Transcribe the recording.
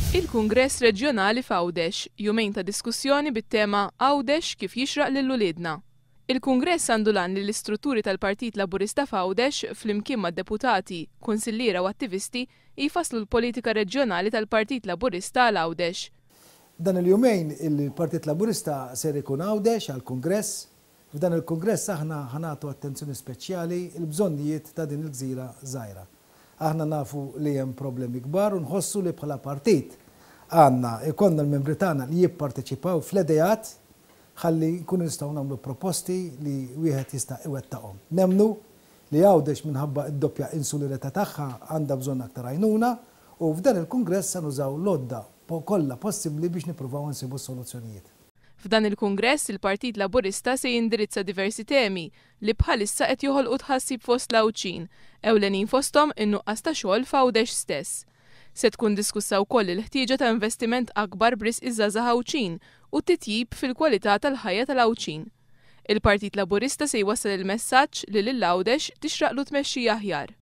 Il-Kungress Reġjonali f'Għawdex, jumejn ta' diskussjoni bit-tema 'Għawdex kif jixraq lil uliedna'. Il-Kungress għandu l-għan li l-istrutturi tal-Partit Laburista f'Għawdex, flimkien ma' deputati, kunsilliera u attivisti, jfasslu l-politika reġjonali tal-Partit Laburista għal Għawdex. Dan il-jumejn il-Partit Laburista ser ikun Għawdex għall-Kungress. F'dan il-Kungress aħna ħa nagħtu attenzjoni speċjali l-bżonnijiet ta' din il-gżira żgħira. Aħna nafu li hemm problemi kbar u nħossu li bħala partit għandna jkollna l-membri tagħna li jipparteċipaw fl-ideat ħalli nkunu nistgħu nagħmlu proposti li wieħed jista' iwettaqhom. Nemmnu li Għawdex minħabba d-doppja insularità tagħha għandha bżonn aktar għajnuna u f'dan il-Kungress se nużaw l-għodda kollha possibbli biex nippruvaw insibu s-soluzzjonijiet. F'dan il-Kungress, il-Partit Laburista se jindirizza diversi temi li bħalissa qed joħolqu tħassib fost l-Għawdxin, ewlenin fosthom in-nuqqas ta' xogħol f'Għawdex stess. Se tkun diskussa wkoll il-ħtieġa ta' investiment akbar b'risq iż-żgħażagħ Għawdxin u t-titjib fil-kwalità tal-ħajja tal-Għawdxin. Il-Partit Laburista se jwassal il-messaġġ li lil Għawdex tixraqlu tmexxija aħjar.